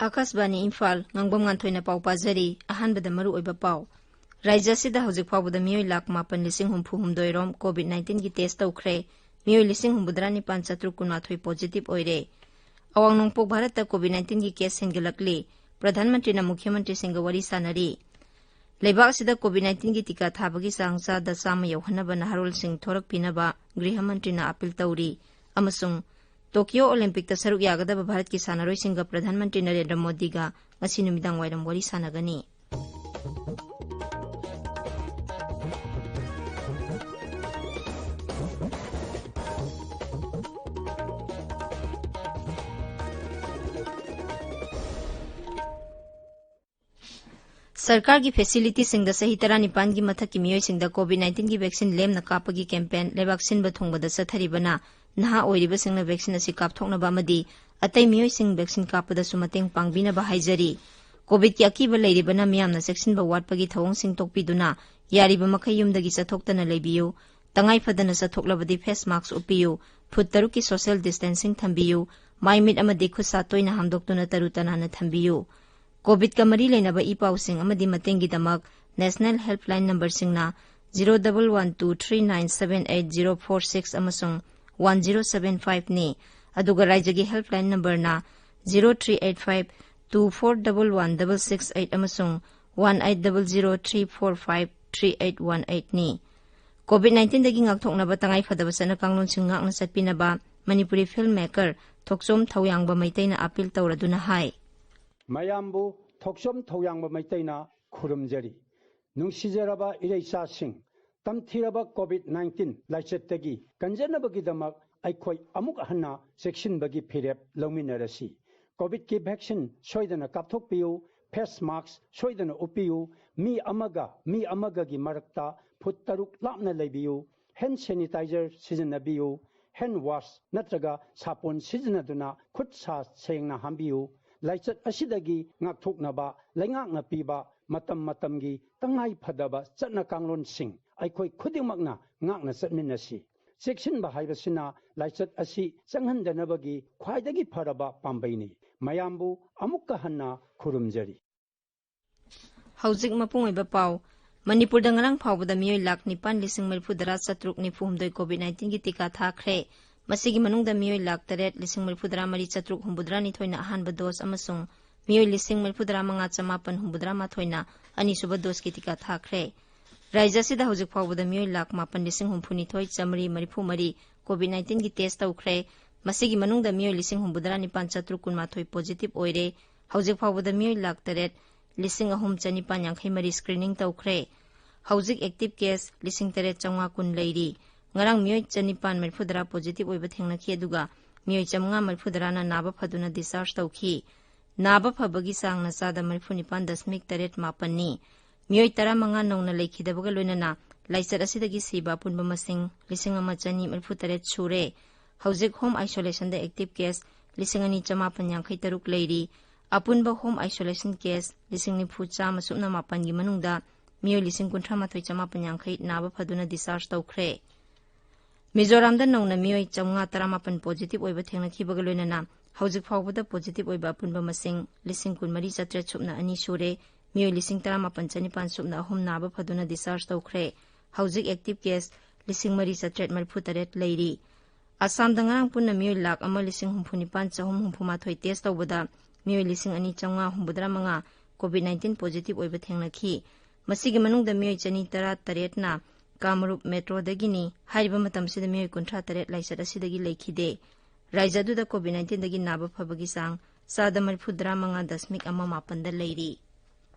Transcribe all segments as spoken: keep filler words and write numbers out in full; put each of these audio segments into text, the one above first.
ꯑꯥꯀꯥꯁꯕꯥꯅꯤ ꯏꯝꯐꯥꯜ, ꯉꯥꯡꯕꯝ ꯉꯥꯟꯊꯣꯏꯅ ꯄꯥꯎ ꯄꯥꯖꯔꯤ꯫ ꯑꯍꯥꯟꯕꯗ ꯃꯔꯨ ꯑꯣꯏꯕ ꯄꯥꯎ꯫ ꯔꯥꯖ꯭ꯌ ꯑꯁꯤꯗ ꯍꯧꯖꯤꯛ ꯐꯥꯎꯕꯗ ꯃꯤꯑꯣꯏ ꯂꯥꯈ ꯃꯥꯄꯟ ꯂꯤꯁꯤꯡ ꯍꯨꯝꯐꯨ ꯍꯨꯝꯗꯣꯏ ꯔꯣꯝ COVID nineteen ꯒꯤ test ꯇꯧꯈ꯭ꯔꯦ꯫ ꯃꯤꯑꯣꯏ ꯂꯤꯁꯤꯡ ꯍꯨꯝꯐꯨꯇꯔꯥ ꯅꯤꯄꯥꯟ ꯆꯥꯇ꯭ꯔꯨꯛ ꯀꯨꯟꯃꯥꯊꯣꯏ positive ꯑꯣꯏꯔꯦ꯫ ꯑꯋꯥꯡ ꯅꯣꯡꯄꯣꯛ ꯚꯥꯔꯠꯇ COVID nineteen ꯒꯤ case ꯍꯦꯟꯒꯠꯂꯛꯂꯤ꯫ ꯄ꯭ꯔꯙꯥꯟ ꯃꯟꯇ꯭ꯔꯤꯅ ꯃꯨꯈ꯭ꯌ ꯃꯟꯇ꯭ꯔꯤꯁꯤꯡꯒ ꯋꯥꯔꯤ ꯁꯥꯟꯅꯔꯤ꯫ ꯂꯩꯕꯥꯛ ꯑꯁꯤꯗ COVID nineteen ꯒꯤ ꯇꯤꯀꯥ ꯊꯥꯕꯒꯤ ꯆꯥꯡ ꯆꯥꯗ ꯆꯥꯝꯃ ꯌꯧꯍꯟꯅꯕ ꯅꯍꯥꯔꯣꯜꯁꯤꯡ ꯊꯣꯔꯛꯄꯤꯅꯕ ꯒ꯭ꯔꯤꯍ ꯃꯟꯇ꯭ꯔꯤꯅ appeal ꯇꯧꯔꯤ꯫ ꯑꯃꯁꯨꯡ ꯇꯣꯀꯤꯌꯣ ꯑꯣꯂꯤꯝꯄꯤꯛꯇ ꯁꯔꯨꯛ ꯌꯥꯒꯗꯕ ꯚꯥꯔꯠꯀꯤ ꯁꯥꯟꯅꯔꯣꯏꯁꯤꯡꯒ ꯄ꯭ꯔꯙꯥꯟ ꯃꯟꯇ꯭ꯔꯤ ꯅꯔꯦꯟꯗ꯭ꯔ ꯃꯣꯗꯤꯒ ꯉꯁꯤ ꯅꯨꯃꯤꯗꯥꯡ ꯋꯥꯏꯔꯝ ꯋꯥꯔꯤ ꯁꯥꯟꯅꯒꯅꯤ꯫ ꯁꯔꯀꯥꯔꯒꯤ facility ꯁꯤꯡꯗ ꯆꯍꯤ ꯇꯔꯥꯅꯤꯄꯥꯟꯒꯤ ꯃꯊꯛꯀꯤ ꯃꯤꯑꯣꯏꯁꯤꯡꯗ COVID nineteen ꯒꯤ vaccine ꯂꯦꯝꯅ ꯀꯥꯞꯄꯒꯤ campaign ꯂꯩꯕꯥꯛ ꯁꯤꯟꯕ ꯊꯨꯡꯕꯗ ꯆꯠꯊꯔꯤꯕꯅ ꯅꯍꯥ ꯑꯣꯏꯔꯤꯕꯁꯤꯡꯅ vaccine ꯑꯁꯤ ꯀꯥꯞꯊꯣꯛꯅꯕ ꯑꯃꯗꯤ ꯑꯇꯩ ꯃꯤꯑꯣꯏꯁꯤꯡ vaccine ꯀꯥꯞꯄꯗꯁꯨ ꯃꯇꯦꯡ ꯄꯥꯡꯕꯤꯅꯕ ꯍꯥꯏꯖꯔꯤ꯫ COVID ꯀꯤ ꯑꯀꯤꯕ ꯂꯩꯔꯤꯕꯅ ꯃꯤꯌꯥꯝꯅ ꯆꯦꯛꯁꯤꯟꯕ ꯋꯥꯠꯄꯒꯤ ꯊꯧꯑꯣꯡꯁꯤꯡ ꯇꯣꯛꯄꯤꯗꯨꯅ ꯌꯥꯔꯤꯕ ꯃꯈꯩ ꯌꯨꯝꯗꯒꯤ ꯆꯠꯊꯣꯛꯇꯅ ꯂꯩꯕꯤꯌꯨ꯫ ꯇꯉꯥꯏ ꯐꯗꯅ ꯆꯠꯊꯣꯛꯂꯕꯗꯤ face mask ꯎꯞꯄꯤꯌꯨ, ꯐꯨꯠ ꯇꯔꯨꯛꯀꯤ social distancing ꯊꯝꯕꯤꯌꯨ, ꯃꯥꯏ ꯃꯤꯠ ꯑꯃꯗꯤ ꯈꯨꯠ ꯁꯥ ꯇꯣꯏꯅ ꯍꯥꯝꯗꯣꯛꯇꯨꯅ ꯇꯔꯨ ꯇꯅꯥꯟꯅ ꯊꯝꯕꯤꯌꯨ꯫ COVID ꯀ ꯃꯔꯤ ꯂꯩꯅꯕ ꯏ ꯄꯥꯎꯁꯤꯡ ꯑꯃꯗꯤ ꯃꯇꯦꯡꯒꯤꯗꯃꯛ National Helpline number ꯁꯤꯡꯅ zero double one two three nine seven eight zero four six ꯑꯃꯁꯨꯡ one zero seven five ꯅꯤ, ꯑꯗꯨꯒ ꯔꯥꯏꯖ꯭ꯌꯒꯤ helpline number ꯅ zero three eight five two four double one double six eight ꯑꯃꯁꯨꯡ one eight double zero three four five three eight one eight ꯅꯤ꯫ COVID nineteen ꯗꯒꯤ ꯉꯥꯛꯊꯣꯛꯅꯕ ꯇꯉꯥꯏ ꯐꯗꯕ ꯆꯠꯅ ꯀꯥꯡꯂꯣꯟꯁꯤꯡ ꯉꯥꯛꯅ ꯆꯠꯄꯤꯅꯕ ꯃꯅꯤꯄꯨꯔꯤ film maker ꯊꯣꯛꯆꯣꯝ ꯊꯧꯌꯥꯡꯕ ꯃꯩꯇꯩꯅ appeal ꯇꯧꯔꯗꯨꯅ ꯍꯥꯏ꯫ ꯃꯌꯥꯝꯕꯨ ꯊꯣꯛꯆꯣꯝ ꯊꯧꯌꯥꯡꯕ ꯃꯩꯇꯩꯅ ꯈꯨꯔꯨꯝꯖꯔꯤ꯫ ꯅꯨꯡꯁꯤꯖꯔꯕ ꯏꯔꯩꯆꯥꯁꯤꯡ, ꯇꯝꯊꯤꯔꯕ COVID nineteen ꯂꯥꯏꯆꯠꯇꯒꯤ ꯀꯟꯖꯅꯕꯒꯤꯗꯃꯛ ꯑꯩꯈꯣꯏ ꯑꯃꯨꯛ ꯍꯟꯅ ꯆꯦꯛꯁꯤꯟꯕꯒꯤ ꯐꯤꯔꯦꯞ ꯂꯧꯃꯤꯟꯅꯔꯁꯤ꯫ COVID ꯀꯤ vaccine ꯁꯣꯏꯗꯅ ꯀꯥꯞꯊꯣꯛꯄꯤꯌꯨ, face mask ꯁꯣꯏꯗꯅ ꯎꯞꯄꯤꯌꯨ, ꯃꯤ ꯑꯃꯒ ꯃꯤ ꯑꯃꯒꯒꯤ ꯃꯔꯛꯇ ꯐꯨꯠ ꯇꯔꯨꯛ ꯂꯥꯞꯅ ꯂꯩꯕꯤꯌꯨ, hand sanitizer ꯁꯤꯖꯤꯟꯅꯕꯤꯌꯨ, hand wash ꯅꯠꯇ꯭ꯔꯒ ꯁꯥꯄꯣꯟ ꯁꯤꯖꯤꯟꯅꯗꯨꯅ ꯈꯨꯠ ꯁꯥ ꯁꯦꯡꯅ ꯍꯥꯝꯕꯤꯌꯨ꯫ ꯂꯥꯏꯆꯠ ꯑꯁꯤꯗꯒꯤ ꯉꯥꯛꯊꯣꯛꯅꯕ ꯂꯩꯉꯥꯛꯅ ꯄꯤꯕ ꯃꯇꯝ ꯃꯇꯝꯒꯤ ꯇꯉꯥꯏ ꯐꯗꯕ ꯆꯠꯅ ꯀꯥꯡꯂꯣꯟꯁꯤꯡ ꯑꯩꯈꯣꯏ ꯈꯨꯗꯤꯡꯃꯛꯅ ꯉꯥꯛꯅ ꯆꯠꯃꯤꯟꯅꯁꯤ꯫ ꯆꯦꯛꯁꯤꯟꯕ ꯍꯥꯏꯕꯁꯤꯅ ꯂꯥꯏꯆꯠ ꯑꯁꯤ ꯆꯪꯍꯟꯗꯅꯕꯒꯤ ꯈ꯭ꯋꯥꯏꯗꯒꯤ ꯐꯔꯕ ꯄꯥꯝꯕꯩꯅꯤ꯫ ꯃꯌꯥꯝꯕꯨ ꯑꯃꯨꯛꯀ ꯍꯟꯅ ꯈꯨꯔꯨꯝꯖꯔꯤ꯫ ꯍꯧꯖꯤꯛ ꯃꯄꯨꯡ ꯑꯣꯏꯕ ꯄꯥꯎ꯫ ꯃꯅꯤꯄꯨꯔꯗ ꯉꯔꯥꯡ ꯐꯥꯎꯕꯗ ꯃꯤꯑꯣꯏ ꯂꯥꯈ ꯅꯤꯄꯥꯟ ꯂꯤꯁꯤꯡ ꯃꯔꯤꯐꯨ ꯇꯔꯥ ꯆꯥꯇ꯭ꯔꯨꯛ ꯅꯤꯐꯨ ꯍꯨꯝꯗꯣꯏ COVID nineteenꯒꯤ ꯇꯤꯀꯥ ꯊꯥꯈ꯭ꯔꯦ꯫ ꯃꯁꯤꯒꯤ ꯃꯅꯨꯡꯗ ꯃꯤꯑꯣꯏ ꯂꯥꯈ ꯇꯔꯦꯠ ꯂꯤꯁꯤꯡ ꯃꯔꯤꯐꯨ ꯇꯔꯥ ꯃꯔꯤ ꯆꯥꯇ꯭ꯔꯨꯛ ꯍꯨꯝꯐꯨ ꯇꯔꯥ ꯅꯤꯊꯣꯏꯅ ꯑꯍꯥꯟꯕ ꯗꯣꯁ ꯑꯃꯁꯨꯡ ꯃꯤꯑꯣꯏ ꯂꯤꯁꯤꯡ ꯃꯔꯤꯐꯨ ꯇꯔꯥ ꯃꯉꯥ ꯆꯃꯥꯄꯟ ꯍꯨꯝꯐꯨ ꯇꯔꯥ ꯃꯥꯊꯣꯏꯅ ꯑꯅꯤꯁꯨꯕ ꯗꯣꯁꯀꯤ ꯇꯤꯀꯥ ꯊꯥꯈ꯭ꯔꯦ꯫ ꯔꯥꯖ꯭ꯌ ꯑꯁꯤꯗ ꯍꯧꯖꯤꯛ ꯐꯥꯎꯕꯗ ꯃꯤꯑꯣꯏ ꯂꯥꯈ ꯃꯥꯄꯟ ꯂꯤꯁꯤꯡ ꯍꯨꯝꯐꯨ ꯅꯤꯊꯣꯏ ꯆꯥꯃꯔꯤ ꯃꯔꯤꯐꯨ ꯃꯔꯤ COVID nineteenꯒꯤ ꯇꯦꯁ ꯇꯧꯈ꯭ꯔꯦ꯫ ꯃꯁꯤꯒꯤ ꯃꯅꯨꯡꯗ ꯃꯤꯑꯣꯏ ꯂꯤꯁꯤꯡ ꯍꯨꯝꯐꯨ ꯇꯔꯥ ꯅꯤꯄꯥꯟ ꯆꯥꯇ꯭ꯔꯨꯛ ꯀꯨꯟꯃꯥꯊꯣꯏ ꯄꯣꯖꯤꯇꯤꯚ ꯑꯣꯏꯔꯦ꯫ ꯍꯧꯖꯤꯛ ꯐꯥꯎꯕꯗ ꯃꯤꯑꯣꯏ ꯂꯥꯈ ꯇꯔꯦꯠ ꯂꯤꯁꯤꯡ ꯑꯍꯨꯝ ꯆꯅꯤꯄꯥꯟ ꯌꯥꯡꯈꯩ ꯃꯔꯤ ꯁ꯭ꯀ꯭ꯔꯤꯅꯤꯡ ꯇꯧꯈ꯭ꯔꯦ꯫ ꯍꯧꯖꯤꯛ ꯑꯦꯛꯇꯤꯚ ꯀꯦꯁ ꯂꯤꯁꯤꯡ ꯇꯔꯦꯠ ꯆꯥꯝꯃꯉꯥ ꯀꯨꯟ ꯂꯩꯔꯤ꯫ ꯉꯔꯥꯡ ꯃꯤꯑꯣꯏ ꯆꯅꯤꯄꯥꯟ ꯃꯔꯤꯐꯨ ꯇꯔꯥ ꯄꯣꯖꯤꯇꯤꯚ ꯑꯣꯏꯕ ꯊꯦꯡꯅꯈꯤ, ꯑꯗꯨꯒ ꯃꯤꯑꯣꯏ ꯆꯥꯝꯃꯉꯥ ꯃꯔꯤꯐꯨ ꯇꯔꯥꯅ ꯅꯥꯕ ꯐꯗꯨꯅ ꯗꯤꯁꯆꯥꯔꯖ ꯇꯧꯈꯤ꯫ ꯅꯥꯕ ꯐꯕꯒꯤ ꯆꯥꯡꯅ ꯆꯥꯗ ꯃꯔꯤꯐꯨ ꯅꯤꯄꯥꯟ ꯗꯁꯃꯤꯛ ꯇꯔꯦꯠ ꯃꯥꯄꯟꯅꯤ꯫ ꯃꯤꯑꯣꯏ ꯇꯔꯥꯃꯉꯥ ꯅꯧꯅ ꯂꯩꯈꯤꯗꯕꯒ ꯂꯣꯏꯅꯅ ꯂꯥꯏꯆꯠ ꯑꯁꯤꯗꯒꯤ ꯁꯤꯕ ꯑꯄꯨꯟꯕ ꯃꯁꯤꯡ ꯂꯤꯁꯤꯡ ꯑꯃ ꯆꯅꯤ ꯃꯔꯤꯐꯨ ꯇꯔꯦꯠ ꯁꯨꯔꯦ꯫ ꯍꯧꯖꯤꯛ ꯍꯣꯝ ꯑꯥꯏꯁꯣꯂꯦꯁꯟꯗ ꯑꯦꯛꯇꯤꯚ ꯀꯦꯁ ꯂꯤꯁꯤꯡ ꯑꯅꯤ ꯆꯃꯥꯄꯟ ꯌꯥꯡꯈꯩ ꯇꯔꯨꯛ ꯂꯩꯔꯤ꯫ ꯑꯄꯨꯟꯕ ꯍꯣꯝ ꯑꯥꯏꯁꯣꯂꯦꯁꯟ ꯀꯦꯁ ꯂꯤꯁꯤꯡ ꯅꯤꯐꯨ ꯆꯥꯝꯃ ꯁꯨꯞꯅ ꯃꯥꯄꯟꯒꯤ ꯃꯅꯨꯡꯗ ꯃꯤꯑꯣꯏ ꯂꯤꯁꯤꯡ ꯀꯨꯟꯊ꯭ꯔꯥ ꯃꯥꯊꯣꯏ ꯆꯃꯥꯄꯟ ꯌꯥꯡꯈꯩ ꯅꯥꯕ ꯐꯗꯨꯅ ꯗꯤꯁꯆꯥꯔꯖ ꯇꯧꯈ꯭ꯔꯦ꯫ ꯃꯤꯖꯣꯔꯥꯝꯗ ꯅꯧꯅ ꯃꯤꯑꯣꯏ ꯆꯥꯝꯃꯉꯥ ꯇꯔꯥꯃꯥꯄꯟ ꯄꯣꯖꯤꯇꯤꯚ ꯑꯣꯏꯕ ꯊꯦꯡꯅꯈꯤꯕꯒ ꯂꯣꯏꯅꯅ ꯍꯧꯖꯤꯛ ꯐꯥꯎꯕꯗ ꯄꯣꯖꯤꯇꯤꯚ ꯑꯣꯏꯕ ꯑꯄꯨꯟꯕ ꯃꯁꯤꯡ ꯂꯤꯁꯤꯡ ꯀꯨꯟꯃꯔꯤ ꯆꯥꯇ꯭ꯔꯦꯠ ꯁꯨꯞꯅ ꯑꯅꯤ ꯁꯨꯔꯦ꯫ ꯃꯤꯑꯣꯏ ꯂꯤꯁꯤꯡ ꯇꯔꯥꯃꯥꯄꯟ ꯆꯅꯤꯄꯥꯟ ꯁꯨꯞꯅ ꯑꯍꯨꯝ ꯅꯥꯕ ꯐꯗꯨꯅ ꯗꯤꯁꯆꯥꯔꯖ ꯇꯧꯈ꯭ꯔꯦ꯫ ꯍꯧꯖꯤꯛ ꯑꯦꯛꯇꯤꯚ ꯀꯦꯁ ꯂꯤꯁꯤꯡ ꯃꯔꯤ ꯆꯥꯇ꯭ꯔꯦꯠ ꯃꯔꯤꯐꯨ ꯇꯔꯦꯠ ꯂꯩꯔꯤ꯫ ꯑꯁꯥꯝꯗ ꯉꯔꯥꯡ ꯄꯨꯟꯅ ꯃꯤꯑꯣꯏ ꯂꯥꯈ ꯑꯃ ꯂꯤꯁꯤꯡ ꯍꯨꯝꯐꯨ ꯅꯤꯄꯥꯟ ꯆꯍꯨꯝ ꯍꯨꯝꯐꯨ ꯃꯥꯊꯣꯏ ꯇꯦꯁ ꯇꯧꯕꯗ ꯃꯤꯑꯣꯏ ꯂꯤꯁꯤꯡ ꯑꯅꯤ ꯆꯥꯝꯃꯉꯥ ꯍꯨꯝꯐꯨꯇꯔꯥ ꯃꯉꯥ ꯀꯣꯚꯤꯗ ꯅꯥꯏꯟꯇꯤꯟ ꯄꯣꯖꯤꯇꯤꯚ ꯑꯣꯏꯕ ꯊꯦꯡꯅꯈꯤ꯫ ꯃꯁꯤꯒꯤ ꯃꯅꯨꯡꯗ ꯃꯤꯑꯣꯏ ꯆꯅꯤ ꯇꯔꯥ ꯇꯔꯦꯠꯅ ꯀꯥꯃꯔꯨꯞ ꯃꯦꯇ꯭ꯔꯣꯗꯒꯤꯅꯤ꯫ ꯍꯥꯏꯔꯤꯕ ꯃꯇꯝꯁꯤꯗ ꯃꯤꯑꯣꯏ ꯀꯨꯟꯊ꯭ꯔꯥ ꯇꯔꯦꯠ ꯂꯥꯏꯆꯠ ꯑꯁꯤꯗꯒꯤ ꯂꯩꯈꯤꯗꯦ꯫ ꯔꯥꯏꯖ꯭ꯌ ꯑꯗꯨꯗ ꯀꯣꯚꯤꯗ ꯅꯥꯏꯟꯇꯤꯟꯗꯒꯤ ꯅꯥꯕ ꯐꯕꯒꯤ ꯆꯥꯡ ꯆꯥꯗ ꯃꯔꯤꯐꯨꯇꯔꯥ ꯃꯉꯥ ꯗꯁꯃꯤꯛ ꯑꯃ ꯃꯥꯄꯟꯗ ꯂꯩꯔꯤ꯫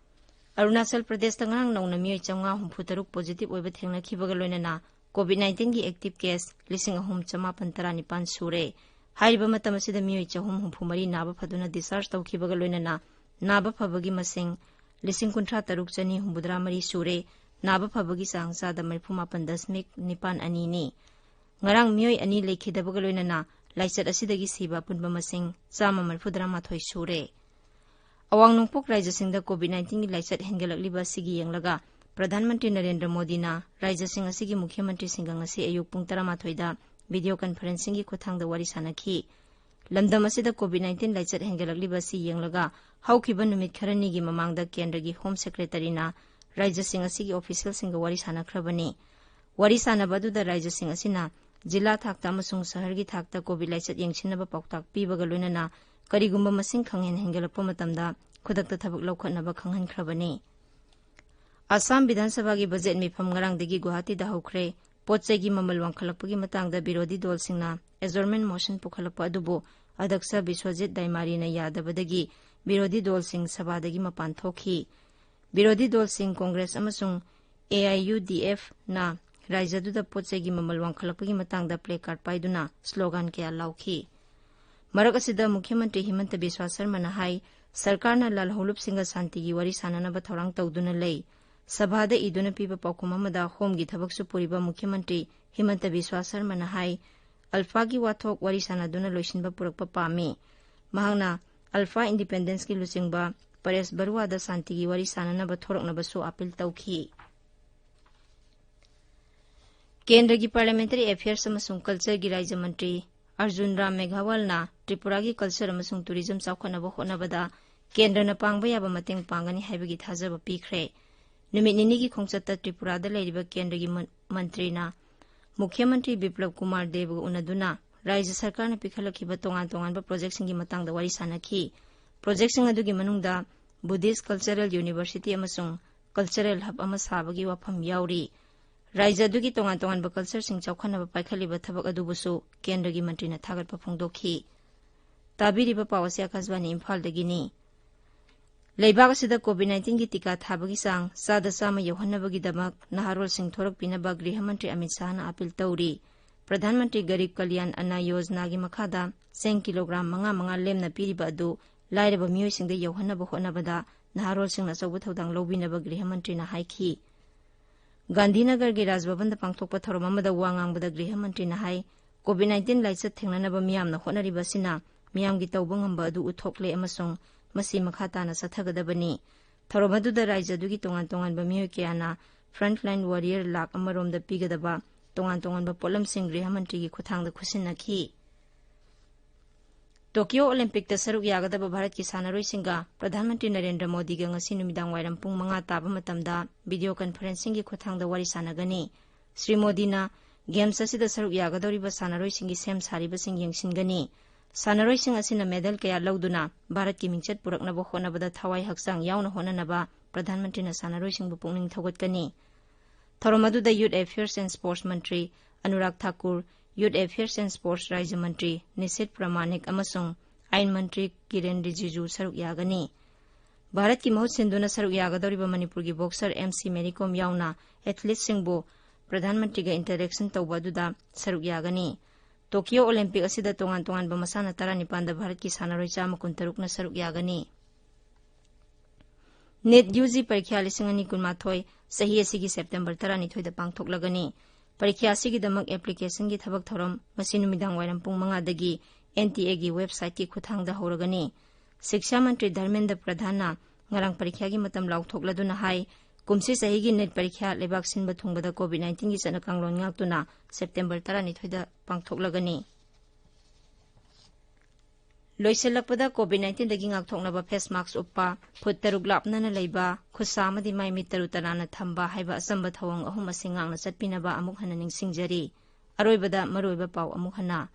ꯑꯔꯨꯅꯥꯆꯜ ꯄ꯭ꯔꯗꯦꯁꯇ ꯉꯔꯥꯡ ꯅꯧꯅ ꯃꯤꯑꯣꯏ ꯆꯥꯝꯃꯉꯥ ꯍꯨꯝꯐꯨ ꯇꯔꯨꯛ ꯄꯣꯖꯤꯇꯤꯚ ꯑꯣꯏꯕ ꯊꯦꯡꯅꯈꯤꯕꯒ ꯂꯣꯏꯅꯅ ꯀꯣꯚꯤꯗ ꯅꯥꯏꯟꯇꯤꯟꯒꯤ ꯑꯦꯛꯇꯤꯚ ꯀꯦꯁ ꯂꯤꯁꯤꯡ ꯑꯍꯨꯝ ꯆꯃꯥꯄꯟ ꯇꯔꯥꯅꯤꯄꯥꯟ ꯁꯨꯔꯦ꯫ ꯍꯥꯏꯔꯤꯕ ꯃꯇꯝ ꯑꯁꯤꯗ ꯃꯤꯑꯣꯏ ꯆꯍꯨꯝ ꯍꯨꯝꯐꯨ ꯃꯔꯤ ꯅꯥꯕ ꯐꯗꯨꯅ ꯗꯤꯁꯆꯥꯔꯖ ꯇꯧꯈꯤꯕꯒ ꯂꯣꯏꯅꯅ ꯅꯥꯕ ꯐꯕꯒꯤ ꯃꯁꯤꯡ ꯂꯤꯁꯤꯡ ꯀꯨꯟꯊ꯭ꯔꯥ ꯇꯔꯨꯛ ꯆꯅꯤ ꯍꯨꯝꯐꯨꯇꯔꯥ ꯃꯔꯤ ꯁꯨꯔꯦ꯫ ꯅꯥꯕ ꯐꯕꯒꯤ ꯆꯥꯡ ꯆꯥꯗ ꯃꯔꯤꯐꯨ ꯃꯥꯄꯟ ꯗꯁꯃꯤꯛ ꯅꯤꯄꯥꯟ ꯑꯅꯤꯅꯤ꯫ ꯉꯔꯥꯡ ꯃꯤꯑꯣꯏ ꯑꯅꯤ ꯂꯩꯈꯤꯗꯕꯒ ꯂꯣꯏꯅꯅ ꯂꯥꯏꯆꯠ ꯑꯁꯤꯗꯒꯤ ꯁꯤꯕ ꯑꯄꯨꯟꯕ ꯃꯁꯤꯡ ꯆꯥꯝꯃ ꯃꯔꯤꯐꯨꯇꯔꯥ ꯃꯥꯊꯣꯏ ꯁꯨꯔꯦ꯫ ꯑꯋꯥꯡ ꯅꯣꯡꯄꯣꯛ ꯔꯥꯏꯖ꯭ꯌꯁꯤꯡꯗ ꯀꯣꯚꯤꯗ ꯅꯥꯏꯟꯇꯤꯟꯒꯤ ꯂꯥꯏꯆꯠ ꯍꯦꯟꯒꯠꯂꯛꯂꯤꯕ ꯑꯁꯤꯒꯤ ꯌꯦꯡꯂꯒ ꯄ꯭ꯔꯙꯥꯟ ꯃꯟꯇ꯭ꯔꯤ ꯅꯔꯦꯟꯗ꯭ꯔ ꯃꯣꯗꯤꯅ ꯔꯥꯏꯖ꯭ꯌꯁꯤꯡ ꯑꯁꯤꯒꯤ ꯃꯨꯈ꯭ꯌ ꯃꯟꯇ꯭ꯔꯤꯁꯤꯡꯒ ꯉꯁꯤ ꯑꯌꯨꯛ ꯄꯨꯡ ꯇꯔꯥꯃꯥꯊꯣꯏꯗ ꯚꯤꯗꯤꯑꯣ ꯀꯟꯐꯔꯦꯟꯁꯤꯡꯒꯤ ꯈꯨꯠꯊꯥꯡꯗ ꯋꯥꯔꯤ ꯁꯥꯟꯅꯈꯤ꯫ ꯂꯝꯗꯝ ꯑꯁꯤꯗ COVID nineteen ꯂꯥꯏꯆꯠ ꯍꯦꯟꯒꯠꯂꯛꯂꯤꯕ ꯑꯁꯤ ꯌꯦꯡꯂꯒ ꯍꯧꯈꯤꯕ ꯅꯨꯃꯤꯠ ꯈꯔꯅꯤꯒꯤ ꯃꯃꯥꯡꯗ ꯀꯦꯟꯗ꯭ꯔꯒꯤ ꯍꯣꯝ ꯁꯦꯀ꯭ꯔꯦꯇꯔꯤꯅ ꯔꯥꯏꯖ꯭ꯌꯁꯤꯡ ꯑꯁꯤꯒꯤ ꯑꯣꯐꯤꯁꯤꯌꯦꯜꯁꯤꯡꯒ ꯋꯥꯔꯤ ꯁꯥꯟꯅꯈ꯭ꯔꯕꯅꯤ꯫ ꯋꯥꯔꯤ ꯁꯥꯟꯅꯕ ꯑꯗꯨꯗ ꯔꯥꯏꯖ꯭ꯌꯁꯤꯡ ꯑꯁꯤꯅ ꯖꯤꯂꯥ ꯊꯥꯛꯇ ꯑꯃꯁꯨꯡ ꯁꯍꯔꯒꯤ ꯊꯥꯛꯇ COVID ꯂꯥꯏꯆꯠ ꯌꯦꯡꯁꯤꯟꯅꯕ ꯄꯥꯎꯇꯥꯛ ꯄꯤꯕꯒ ꯂꯣꯏꯅꯅ ꯀꯔꯤꯒꯨꯝꯕ ꯃꯁꯤꯡ ꯈꯪꯍꯦꯟ ꯍꯦꯟꯒꯠꯂꯛꯄ ꯃꯇꯝꯗ ꯈꯨꯗꯛꯇ ꯊꯕꯛ ꯂꯧꯈꯠꯅꯕ ꯈꯪꯍꯟꯈ꯭ꯔꯕꯅꯤ꯫ ꯑꯁꯥꯝ ꯕꯤꯙꯥꯟ ꯁꯚꯥꯒꯤ ꯕꯖꯦꯠ ꯃꯤꯐꯝ ꯉꯔꯥꯡꯗꯒꯤ ꯒꯨꯋꯥꯍꯥꯇꯤꯗ ꯍꯧꯈ꯭ꯔꯦ꯫ ꯄꯣꯠ ꯆꯩꯒꯤ ꯃꯃꯜ ꯋꯥꯡꯈꯠꯂꯛꯄꯒꯤ ꯃꯇꯥꯡꯗ ꯕꯤꯔꯣꯙꯤ ꯗꯣꯜꯁꯤꯡꯅ adjournment motion ꯄꯨꯈꯠꯂꯛꯄ ꯑꯗꯨꯕꯨ ꯑꯗꯛꯁ ꯕꯤꯁ꯭ꯋꯖꯤꯠ ꯗꯥꯏꯃꯥꯔꯤꯅ ꯌꯥꯗꯕꯗꯒꯤ ꯕꯤꯔꯣꯙꯤ ꯗꯣꯜꯁꯤꯡ ꯁꯚꯥꯗꯒꯤ ꯃꯄꯥꯟ ꯊꯣꯛꯈꯤ꯫ ꯕꯤꯔꯣꯙꯤ ꯗꯣꯜꯁꯤꯡ ꯀꯣꯡꯒ꯭ꯔꯦꯁ ꯑꯃꯁꯨꯡ AIUDFꯅ ꯔꯥꯏꯖ꯭ꯌꯗꯨꯗ ꯄꯣꯠ ꯆꯩꯒꯤ ꯃꯃꯜ ꯋꯥꯡꯈꯠꯂꯛꯄꯒꯤ ꯃꯇꯥꯡꯗ placard ꯄꯥꯏꯗꯨꯅ slogan ꯀꯌꯥ ꯂꯥꯎꯈꯤ꯫ ꯃꯔꯛ ꯑꯁꯤꯗ ꯃꯨꯈ꯭ꯌ ꯃꯟꯇ꯭ꯔꯤ ꯍꯤꯃꯟꯇ ꯕꯤꯁ꯭ꯋꯥ ꯁꯔꯃꯅ ꯍꯥꯏ, ꯁꯔꯀꯥꯔꯅ ꯂꯥꯜꯍꯧꯂꯨꯞꯁꯤꯡꯒ ꯁꯥꯟꯇꯤꯒꯤ ꯋꯥꯔꯤ ꯁꯥꯟꯅꯅꯕ ꯊꯧꯔꯥꯡ ꯇꯧꯗꯨꯅ ꯂꯩ꯫ ꯁꯚꯥꯗ ꯏꯗꯨꯅ ꯄꯤꯕ ꯄꯥꯎꯈꯨꯝ ꯑꯃꯗ ꯍꯣꯝꯒꯤ ꯊꯕꯛꯁꯨ ꯄꯨꯔꯤꯕ ꯃꯨꯈ꯭ꯌ ꯃꯟꯇ꯭ꯔꯤ ꯍꯤꯃꯟꯇ ꯕꯤꯁ꯭ꯋꯥ ꯁꯔꯃꯅ ꯍꯥꯏ, ꯑꯜꯐꯥꯒꯤ ꯋꯥꯊꯣꯛ ꯋꯥꯔꯤ ꯁꯥꯟꯅꯗꯨꯅ ꯂꯣꯏꯁꯤꯟꯕ ꯄꯨꯔꯛꯄ ꯄꯥꯝꯃꯤ꯫ ꯃꯍꯥꯛꯅ ꯑꯜꯐꯥ independenceꯀꯤ ꯂꯨꯆꯤꯡꯕ ꯄꯔꯦꯁ ꯕꯔꯨꯋꯥꯗ ꯁꯥꯟꯇꯤꯒꯤ ꯋꯥꯔꯤ ꯁꯥꯟꯅꯅꯕ ꯊꯣꯔꯛꯅꯕꯁꯨ appeal ꯇꯧꯈꯤ꯫ ꯀꯦꯟꯗ꯭ꯔꯒꯤ Parliamentary Affairs ꯑꯃꯁꯨꯡ Cultureꯒꯤ ꯔꯥꯏꯖ꯭ꯌ ꯃꯟꯇ꯭ꯔꯤ ꯑꯔꯖꯨꯟ ꯔꯥꯝ ꯃꯦꯘꯋꯥꯜꯅ ꯇ꯭ꯔꯤꯄꯨꯔꯥꯒꯤ culture ꯑꯃꯁꯨꯡ tourism ꯆꯥꯎꯈꯠꯅꯕ ꯍꯣꯠꯅꯕꯗ ꯀꯦꯟꯗ꯭ꯔꯅ ꯄꯥꯡꯕ ꯌꯥꯕ ꯃꯇꯦꯡ ꯄꯥꯡꯒꯅꯤ ꯍꯥꯏꯕꯒꯤ ꯊꯥꯖꯕ ꯄꯤꯈ꯭ꯔꯦ꯫ ꯅꯨꯃꯤꯠ ꯅꯤꯅꯤꯒꯤ ꯈꯣꯡꯆꯠꯇ ꯇ꯭ꯔꯤꯄꯨꯔꯥꯗ ꯂꯩꯔꯤꯕ ꯀꯦꯟꯗ꯭ꯔꯒꯤ ꯃꯟ-, ꯃꯟꯇ꯭ꯔꯤꯅ ꯃꯨꯈ꯭ꯌ ꯃꯟꯇ꯭ꯔꯤ ꯕꯤꯄ꯭ꯂꯕ ꯀꯨꯃꯥꯔ ꯗꯦꯕꯒ ꯎꯅꯗꯨꯅ ꯔꯥꯏꯖ꯭ꯌ ꯁꯔꯀꯥꯔꯅ ꯄꯤꯈꯠꯂꯛꯈꯤꯕ ꯇꯣꯉꯥꯟ ꯇꯣꯉꯥꯟꯕ projectꯁꯤꯡꯒꯤ ꯃꯇꯥꯡꯗ ꯋꯥꯔꯤ ꯁꯥꯟꯅꯈꯤ꯫ Projectꯁꯤꯡ ꯑꯗꯨꯒꯤ ꯃꯅꯨꯡꯗ Buddhist Cultural University ꯑꯃꯁꯨꯡ Cultural Hub ꯑꯃ ꯁꯥꯕꯒꯤ ꯋꯥꯐꯝ ꯌꯥꯎꯔꯤ꯫ ꯔꯥꯏꯖ꯭ꯌ ꯑꯗꯨꯒꯤ ꯇꯣꯉꯥꯟ ꯇꯣꯉꯥꯟꯕ cultureꯁꯤꯡ ꯆꯥꯎꯈꯠꯅꯕ ꯄꯥꯏꯈꯠꯂꯤꯕ ꯊꯕꯛ ꯑꯗꯨꯕꯨꯁꯨ ꯀꯦꯟꯗ꯭ꯔꯒꯤ ꯃꯟꯇ꯭ꯔꯤꯅ ꯊꯥꯒꯠꯄ ꯐꯣꯡꯗꯣꯛꯈꯤ꯫ ꯇꯥꯕꯤꯔꯤꯕ ꯄꯥꯎ ꯑꯁꯤ ꯑꯥꯀꯥꯁꯕꯥꯅꯤ ꯏꯝꯐꯥꯜꯗꯒꯤꯅꯤ꯫ ꯂꯩꯕꯥꯛ ꯑꯁꯤꯗ COVID nineteenꯒꯤ ꯇꯤꯀꯥ ꯊꯥꯕꯒꯤ ꯆꯥꯡ ꯆꯥꯗ ꯆꯥꯝꯃ ꯌꯧꯍꯟꯅꯕꯒꯤꯗꯃꯛ ꯅꯍꯥꯔꯣꯜꯁꯤꯡ ꯊꯣꯔꯛꯄꯤꯅꯕ ꯒ꯭ꯔꯤꯍ ꯃꯟꯇ꯭ꯔꯤ ꯑꯃꯤꯠ ꯁꯥꯍꯅ appeal ꯇꯧꯔꯤ꯫ ꯄ꯭ꯔꯙꯥꯟ ꯃꯟꯇ꯭ꯔꯤ ꯒꯔꯤꯕ ꯀꯂꯌꯥꯟ ꯑꯟꯅ ꯌꯣꯖꯅꯥꯒꯤ ꯃꯈꯥꯗ ꯆꯦꯡ ꯀꯤꯂꯣꯒ꯭ꯔꯥꯝ ꯃꯉꯥ ꯃꯉꯥ ꯂꯦꯝꯅ ꯄꯤꯔꯤꯕ ꯑꯗꯨ ꯂꯥꯏꯔꯕ ꯃꯤꯑꯣꯏꯁꯤꯡꯗ ꯌꯧꯍꯟꯅꯕ ꯍꯣꯠꯅꯕꯗ ꯅꯍꯥꯔꯣꯜꯁꯤꯡꯅ ꯑꯆꯧꯕ ꯊꯧꯗꯥꯡ ꯂꯧꯕꯤꯅꯕ ꯒ꯭ꯔꯤꯍ ꯃꯟꯇ꯭ꯔꯤꯅ ꯍꯥꯏꯈꯤ꯫ ꯒꯥꯟꯙꯤꯅꯒꯔꯒꯤ ꯔꯥꯖ ꯚꯕꯟꯗ ꯄꯥꯡꯊꯣꯛꯄ ꯊꯧꯔꯝ ꯑꯃꯗ ꯋꯥ ꯉꯥꯡꯕꯗ ꯒ꯭ꯔꯤꯍ ꯃꯟꯇ꯭ꯔꯤꯅ ꯍꯥꯏ, COVID nineteen ꯂꯥꯏꯆꯠ ꯊꯦꯡꯅꯅꯕ ꯃꯤꯌꯥꯝꯅ ꯍꯣꯠꯅꯔꯤꯕ ꯑꯁꯤꯅ ꯃꯤꯌꯥꯝꯒꯤ ꯇꯧꯕ ꯉꯝꯕ ꯑꯗꯨ ꯎꯠꯊꯣꯛꯂꯦ ꯑꯃꯁꯨꯡ ꯃꯁꯤ ꯃꯈꯥ ꯇꯥꯅ ꯆꯠꯊꯒꯗꯕꯅꯤ꯫ ꯊꯧꯔꯝ ꯑꯗꯨꯗ ꯔꯥꯏꯖ꯭ꯌ ꯑꯗꯨꯒꯤ ꯇꯣꯉꯥꯟ ꯇꯣꯉꯥꯟꯕ ꯃꯤꯑꯣꯏ ꯀꯌꯥꯅ frontline warrior ꯂꯥꯈ ꯑꯃꯔꯣꯝꯗ ꯄꯤꯒꯗꯕ ꯇꯣꯉꯥꯟ ꯇꯣꯉꯥꯟꯕ ꯄꯣꯠꯂꯝꯁꯤꯡ ꯒ꯭ꯔꯤꯍ ꯃꯟꯇ꯭ꯔꯤꯒꯤ ꯈꯨꯠꯊꯥꯡꯗ ꯈꯨꯠꯁꯤꯟꯅꯈꯤ꯫ ꯇꯣꯀꯤꯌꯣ ꯑꯣꯂꯤꯝꯄꯤꯛꯇ ꯁꯔꯨꯛ ꯌꯥꯒꯗꯕ ꯚꯥꯔꯠꯀꯤ ꯁꯥꯟꯅꯔꯣꯏꯁꯤꯡꯒ ꯄ꯭ꯔꯙꯥꯟ ꯃꯟꯇ꯭ꯔꯤ ꯅꯔꯦꯟꯗ꯭ꯔ ꯃꯣꯗꯤꯒ ꯉꯁꯤ ꯅꯨꯃꯤꯗꯥꯡ ꯋꯥꯏꯔꯝ ꯄꯨꯡ ꯃꯉꯥ ꯇꯥꯕ ꯃꯇꯝꯗ ꯚꯤꯗꯤꯑꯣ ꯀꯟꯐꯔꯦꯟꯁꯤꯡꯒꯤ ꯈꯨꯠꯊꯥꯡꯗ ꯋꯥꯔꯤ ꯁꯥꯟꯅꯒꯅꯤ꯫ ꯁ꯭ꯔꯤ ꯃꯣꯗꯤꯅ ꯒꯦꯝꯁ ꯑꯁꯤꯗ ꯁꯔꯨꯛ ꯌꯥꯒꯗꯧꯔꯤꯕ ꯁꯥꯟꯅꯔꯣꯏꯁꯤꯡꯒꯤ ꯁꯦꯝ ꯁꯥꯔꯤꯕꯁꯤꯡ ꯌꯦꯡꯁꯤꯟꯒꯅꯤ꯫ ꯁꯥꯟꯅꯔꯣꯏꯁꯤꯡ ꯑꯁꯤꯅ ꯃꯦꯗꯜ ꯀꯌꯥ ꯂꯧꯗꯨꯅ ꯚꯥꯔꯠꯀꯤ ꯃꯤꯡꯆꯠ ꯄꯨꯔꯛꯅꯕ ꯍꯣꯠꯅꯕꯗ ꯊꯋꯥꯏ ꯍꯛꯆꯥꯡ ꯌꯥꯎꯅ ꯍꯣꯠꯅꯅꯕ ꯄ꯭ꯔꯙꯥꯟ ꯃꯟꯇ꯭ꯔꯤꯅ ꯁꯥꯟꯅꯔꯣꯏꯁꯤꯡꯕꯨ ꯄꯨꯛꯅꯤꯡ ꯊꯧꯒꯠꯀꯅꯤ꯫ ꯊꯧꯔꯝ ꯑꯗꯨꯗ Youth Affairs and Sports Mantri Anurag Thakur, Youth Affairs and Sports ꯔꯥꯖ꯭ꯌ ꯃꯟꯇ꯭ꯔꯤ ꯅꯤꯁꯤꯠ ꯄ꯭ꯔꯃꯥꯅꯤꯛ ꯑꯃꯁꯨꯡ ꯑꯥꯏꯟ ꯃꯟꯇ꯭ꯔꯤ ꯀꯤꯔꯦꯟ ꯔꯤꯖꯤꯖꯨ ꯁꯔꯨꯛ ꯌꯥꯒꯅꯤ꯫ ꯚꯥꯔꯠꯀꯤ ꯃꯍꯨꯠ ꯁꯤꯟꯗꯨꯅ ꯁꯔꯨꯛ ꯌꯥꯒꯗꯧꯔꯤꯕ ꯃꯅꯤꯄꯨꯔꯒꯤ ꯕꯣꯛꯁꯔ ꯑꯦꯝ ꯁꯤ ꯃꯦꯔꯤ ꯀꯣꯝ ꯌꯥꯎꯅ ꯑꯦꯊꯂꯤꯠꯁꯤꯡꯕꯨ ꯄ꯭ꯔꯙꯥꯟ ꯃꯟꯇ꯭ꯔꯤꯒ ꯏꯟꯇꯔꯦꯛꯁꯟ ꯇꯧꯕ ꯑꯗꯨꯗ ꯁꯔꯨꯛ ꯌꯥꯒꯅꯤ꯫ ꯇꯣꯀꯤꯌꯣ ꯑꯣꯂꯤꯝꯄꯤꯛ ꯑꯁꯤꯗ ꯇꯣꯉꯥꯟ ꯇꯣꯉꯥꯟꯕ ꯃꯁꯥꯟꯅ ꯇꯔꯥꯅꯤꯄꯥꯟꯗ ꯚꯥꯔꯠꯀꯤ ꯁꯥꯟꯅꯔꯣꯏ ꯆꯥꯝꯃ ꯀꯨꯟꯇꯔꯨꯛꯅ ꯁꯔꯨꯛ ꯌꯥꯒꯅꯤ꯫ ꯅꯦꯠ ꯌꯨ ꯖꯤ ꯄꯔꯤꯈ꯭ꯌꯥ ꯂꯤꯁꯤꯡ ꯑꯅꯤ ꯀꯨꯟꯃꯥꯊꯣꯏ ꯆꯍꯤ ꯑꯁꯤꯒꯤ ꯁꯦꯞꯇꯦꯝꯕꯔ ꯇꯔꯥꯅꯤꯊꯣꯏꯗ ꯄꯥꯡꯊꯣꯛꯂꯒꯅꯤ꯫ ꯄꯔꯤꯈ꯭ꯌꯥ ꯑꯁꯤꯒꯤꯗꯃꯛ ꯑꯦꯄ꯭ꯂꯤꯀꯦꯁꯟꯒꯤ ꯊꯕꯛ ꯊꯧꯔꯝ ꯉꯁꯤ ꯅꯨꯃꯤꯗꯥꯡ ꯋꯥꯏꯔꯝ ꯄꯨꯡ ꯃꯉꯥꯗꯒꯤ ꯑꯦꯟ ꯇꯤ ꯑꯦꯒꯤ ꯋꯦꯕꯁꯥꯏꯠꯀꯤ ꯈꯨꯠꯊꯥꯡꯗ ꯍꯧꯔꯒꯅꯤ꯫ ꯁꯤꯛꯁꯥ ꯃꯟꯇ꯭ꯔꯤ ꯙꯔꯃꯦꯟꯗ꯭ꯔ ꯄ꯭ꯔꯙꯥꯟꯅ ꯉꯔꯥꯡ ꯄꯔꯤꯈ꯭ꯌꯥꯒꯤ ꯃꯇꯝ ꯂꯥꯎꯊꯣꯛꯂꯗꯨꯅ ꯍꯥꯏ, ꯀꯨꯝꯁꯤ ꯆꯍꯤꯒꯤ ꯅꯦꯠ ꯄꯔꯤꯈ꯭ꯌꯥ ꯂꯩꯕꯥꯛ ꯁꯤꯟꯕ ꯊꯨꯡꯕꯗ ꯀꯣꯚꯤꯗ ꯅꯥꯏꯟꯇꯤꯟꯒꯤ ꯆꯠꯅ ꯀꯥꯡꯂꯣꯟ ꯉꯥꯛꯇꯨꯅ ꯁꯦꯞꯇꯦꯝꯕꯔ ꯇꯔꯥꯅꯤꯊꯣꯏꯗ ꯄꯥꯡꯊꯣꯛꯂꯒꯅꯤ꯫ ꯂꯣꯏꯁꯤꯜꯂꯛꯄꯗ ꯀꯣꯚꯤꯗ ꯅꯥꯏꯟꯇꯤꯟꯗꯒꯤ ꯉꯥꯛꯊꯣꯛꯅꯕ ꯐꯦꯁ ꯃꯥꯛꯁ ꯎꯞꯄ, ꯐꯨꯠ ꯇꯔꯨꯛ ꯂꯥꯞꯅꯅ ꯂꯩꯕ, ꯈꯨꯠꯁꯥ ꯑꯃꯗꯤ ꯃꯥꯏ ꯃꯤꯠ ꯇꯔꯨ ꯇꯅꯥꯟꯅ ꯊꯝꯕ ꯍꯥꯏꯕ ꯑꯆꯝꯕ ꯊꯧꯑꯣꯡ ꯑꯍꯨꯝ ꯑꯁꯤ ꯉꯥꯛꯅ ꯆꯠꯄꯤꯅꯕ ꯑꯃꯨꯛ ꯍꯟꯅ ꯅꯤꯡꯁꯤꯡꯖꯔꯤ꯫ ꯑꯔꯣꯏꯕꯗ ꯃꯔꯨꯑꯣꯏꯕ ꯄꯥꯎ ꯑꯃꯨꯛ ꯍꯟꯅ꯫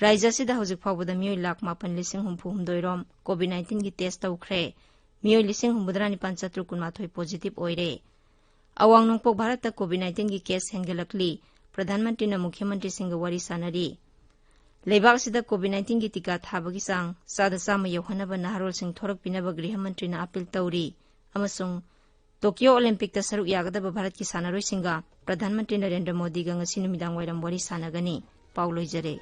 ꯔꯥꯖ꯭ꯌ ꯑꯁꯤꯗ ꯍꯧꯖꯤꯛ ꯐꯥꯎꯕꯗ ꯃꯤꯑꯣꯏ ꯂꯥꯈ ꯃꯥꯄꯟ ꯂꯤꯁꯤꯡ ꯍꯨꯝꯐꯨ ꯍꯨꯝꯗꯣꯏ ꯔꯣꯝ ꯀꯣꯚꯤꯗ ꯅꯥꯏꯟꯇꯤꯟꯒꯤ ꯇꯦꯁ ꯇꯧꯈ꯭ꯔꯦ꯫ ꯃꯤꯑꯣꯏ ꯂꯤꯁꯤꯡ ꯍꯨꯝꯐꯨꯇꯔꯥ ꯅꯤꯄꯥꯟ ꯆꯥꯇ꯭ꯔꯨꯛ ꯀꯨꯟꯃꯥꯊꯣꯏ ꯄꯣꯖꯤꯇꯤꯚ ꯑꯣꯏꯔꯦ꯫ ꯑꯋꯥꯡ ꯅꯣꯡꯄꯣꯛ ꯚꯥꯔꯠꯇ ꯀꯣꯚꯤꯗ ꯅꯥꯏꯟꯇꯤꯟꯒꯤ ꯀꯦꯁ ꯍꯦꯟꯒꯠꯂꯛꯂꯤ꯫ ꯄ꯭ꯔꯙꯥꯟ ꯃꯟꯇ꯭ꯔꯤꯅ ꯃꯨꯈ꯭ꯌ ꯃꯟꯇ꯭ꯔꯤꯁꯤꯡꯒ ꯋꯥꯔꯤ ꯁꯥꯟꯅꯔꯤ꯫ ꯂꯩꯕꯥꯛ ꯑꯁꯤꯗ ꯀꯣꯚꯤꯗ ꯅꯥꯏꯟꯇꯤꯟꯒꯤ ꯇꯤꯀꯥ ꯊꯥꯕꯒꯤ ꯆꯥꯡ ꯆꯥꯗ ꯆꯥꯝꯃ ꯌꯧꯍꯟꯅꯕ ꯅꯍꯥꯔꯣꯜꯁꯤꯡ ꯊꯣꯔꯛꯄꯤꯅꯕ ꯒ꯭ꯔꯤꯍ ꯃꯟꯇ꯭ꯔꯤꯅ ꯑꯥꯄꯤꯜ ꯇꯧꯔꯤ꯫ ꯑꯃꯁꯨꯡ ꯇꯣꯀꯤꯌꯣ ꯑꯣꯂꯤꯝꯄꯤꯛꯇ ꯁꯔꯨꯛ ꯌꯥꯒꯗꯕ ꯚꯥꯔꯠꯀꯤ ꯁꯥꯟꯅꯔꯣꯏꯁꯤꯡꯒ ꯄ꯭ꯔꯙꯥꯟ ꯃꯟꯇ꯭ꯔꯤ ꯅꯔꯦꯟꯗ꯭ꯔ ꯃꯣꯗꯤꯒ ꯉꯁꯤ ꯅꯨꯃꯤꯗꯥꯡ ꯋꯥꯏꯔꯝ ꯋꯥꯔꯤ ꯁꯥꯟꯅꯒꯅꯤ꯫ ꯄꯥꯎ ꯂꯣꯏꯖꯔꯦ꯫